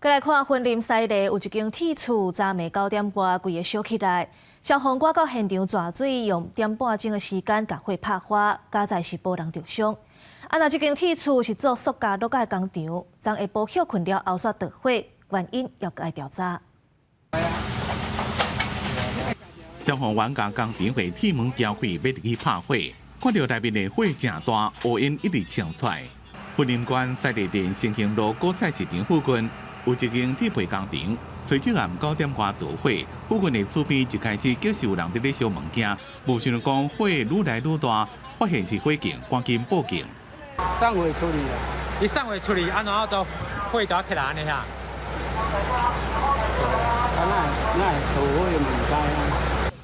閣來看雲林西螺有一間鐵厝，昨暝9點外規个燒起來，消防趕到現場蛇水，用點半鐘的時間共火拍花，佳哉是無人著傷。啊，若這間鐵厝是做塑膠橐仔的工廠，昨下晡歇睏了後煞著火，原因猶閣愛調查。消防員共工廠的鐵門撬開，欲入去拍火，看著內面的火誠大，烏煙一直衝出來。雲林縣西螺鎮新興路果菜市場附近有一間鐵皮工廠，隨即暗9點外著火，附近的厝邊一開始就是有人佇咧燒物件，無想著講火愈來愈大，發現是火警，趕緊報警。送火處理啦，你送火處理，按怎做火就起來按呢啥？啊，那那著火嘛毋知啊。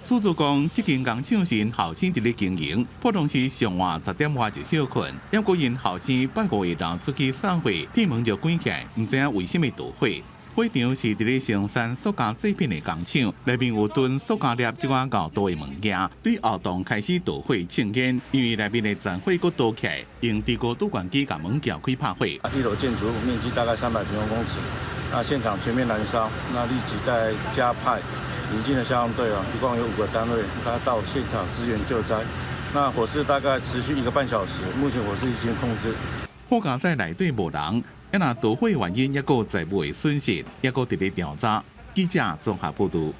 厝主講，這間工廠是𪜶後生佇咧經營，普通時上晏10點外就歇睏。猶過𪜶後生拜五下晝出去送貨，鐵門就關起來，毋知影為啥物著火。火場是佇咧生產塑膠製品的工廠，內面有囤塑膠粒這款厚度的物件。對後棟開始著火衝煙，因為內面的殘火閣燒起來，用低高度懸機共門撬開拍火。一樓建築物面積大概300平方公尺，那現場全面燃燒，那立即再加派鄰近的消防隊啊，一共有五個單位，他到現場支援救災。那火勢大概持續1個半小時，目前火勢已經控制。好佳哉內底無人，啊若著火原因猶閣財物的損失，猶閣佇咧調查。記者綜合報導。